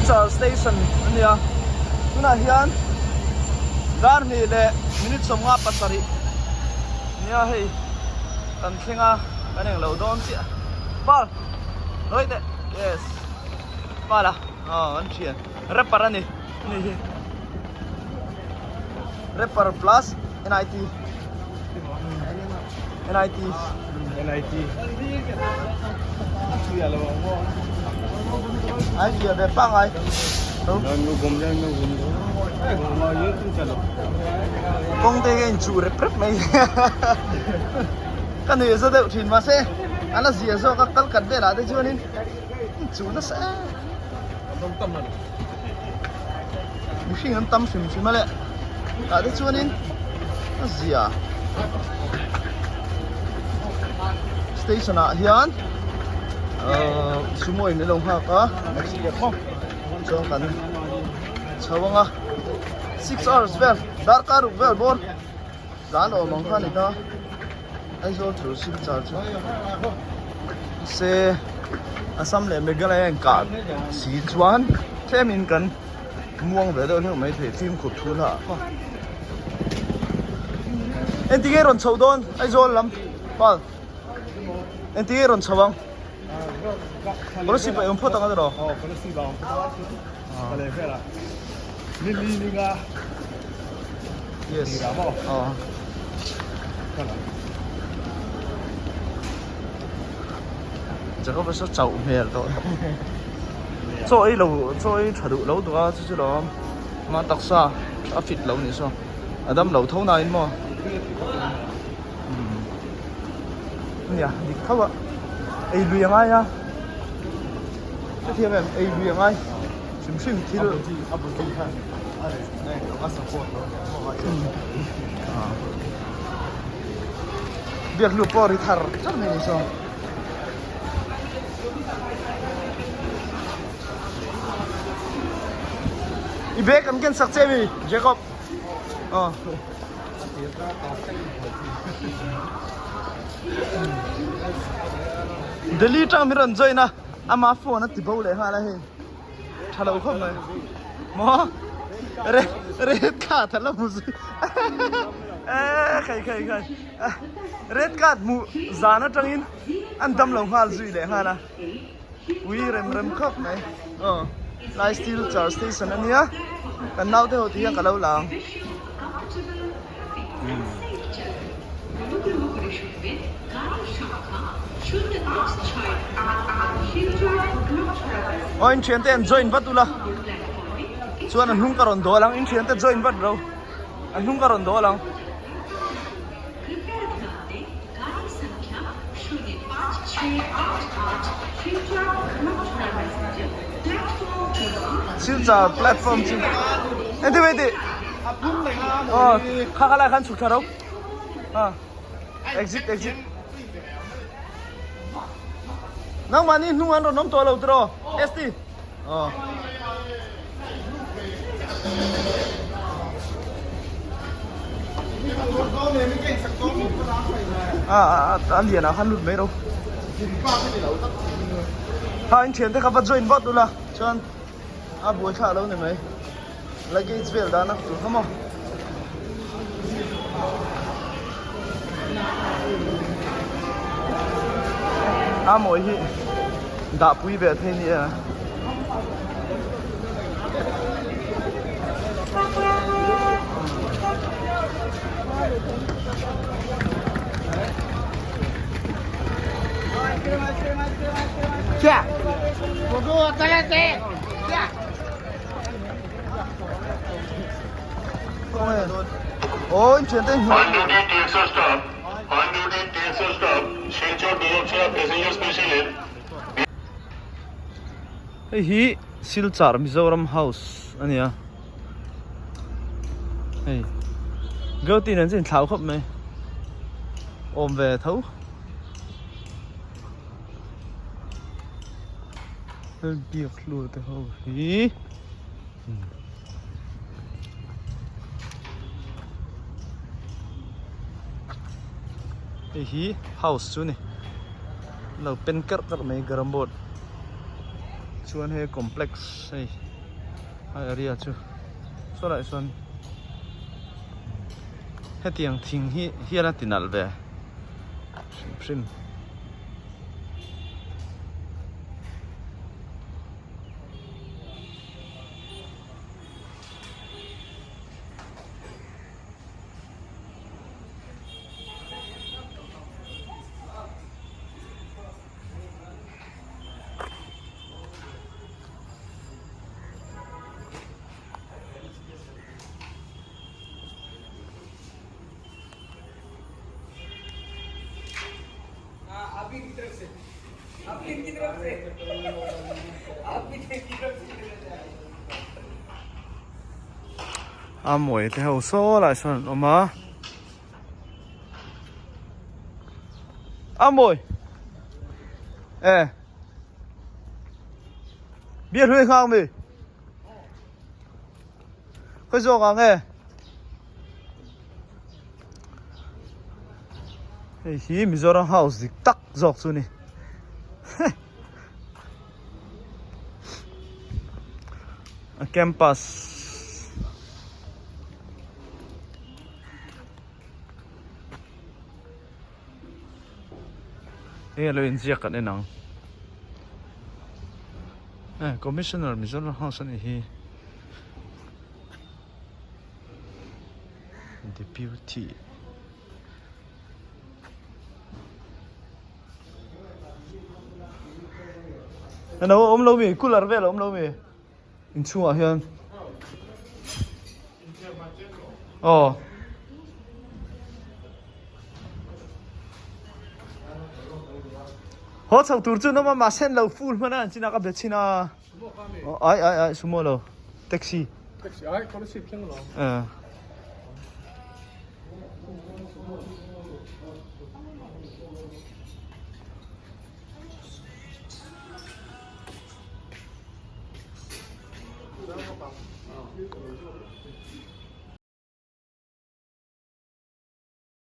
Silchar station a nia tunah hian dar hnih leh minute 57 nia hei kan thleng a kan englo dawn chiah pal lawih teh yes pal a aw an thian rapper a ni ani hi rapper plus N_I_T N_I_T N_I_T ai zia ve pangai kawng te hian inchuh rep rep mai ka nuih za deuh thin mahse a la zia zawk a kal khat velah te chuanin inchuh nasa em mihring an tam hrim hrim a le tah te chuanin a zia station ah hian ahh sumo in alo nghak a chuan kan chho ang a 6 hours vel darkar ruk vel bawr tlan awm ang kha a ni ta Aizawl chu Silchar chu se Assam leh Meghalaya in kah si chuan tlem in kan muang ve deuh hleuh mai thei fimkhur thu lah engtin nge rawn chhoh dawn Aizawl lam pal engtin nge rawn chho ang Kolasib ah i awm phawt ang a tiraw aw Kolasib ah awm phawt ang a leh velah ni li ni nga yes aw Jacob a saw chauh hmel tawh chaw ei lo chaw ei tha duh lo duh a chu chu lawm ama taksa a fit lo nih saw a dam lo tho na in maw nia dik tho a ei lui a ngai a hrethiam em ei lui a ngai hrim hrim thil biak hlu pawh ri thar thar mai ni saw i bag an ken sak che mi Jacob aw Delhi tang mi rawn join a ama phone a ti bo leh nghal a hei tha lo khawp mai maw re red card a la hmu zui e khai khai khai red card hmuh zan atangin an dam lo nghal zui leh nghal a ui rem rem khawp mai aw lai steel char station ania kan naute ho tih hian ka lo la ang. Aw in thiante an join vat ula chuan a hnung ka rawn dawl ang in thiante join vat ro a hnung ka rawn dawl ang. Silchar platform chu engtin mai tih aw kha kha lai khan chhuk thla ro a exit exit nangmahni hnung an rawn awm tawh lo tiraw ST aw. A lian ah khan lut mai ro ha in thian te kha va join vat ula chuan a buai thlah lo ni mai luggage vel dan a tur kha maw a mawi hi dah pui ve thei nia. On duty TSO staff, on duty TSO staff, Silchar Durgachhara passenger special Hei hi Silchar Mizoram House a ni a hei Gauti nen chuan inthlau khawp mai awm ve tho biak hlu te ho hi. Hei hi house chu a ni lo pen karh karh mai garam board chuan hei complex hei. A area chu saw lai sawn hetiang thing hi hian a ti nalh ve hrim hrim. A mawi te ho saw lai sawn an awm a a mawi e bia hlui nghak mi khawi zawk ang e hei hi Mizoram house dik tak zawk chu ni a campus Enge lo inziak kan en ang eh commissioner Mizoram house a nih hi deputy Hello awm lo mi cooler vel a awm lo mi inchhungah hian aw haw chho tur chu nawm a mahse an lo full hman a an chin a ka be chhin a ai ai ai sumo lo taxi taxi ai scholarship thleng lo eh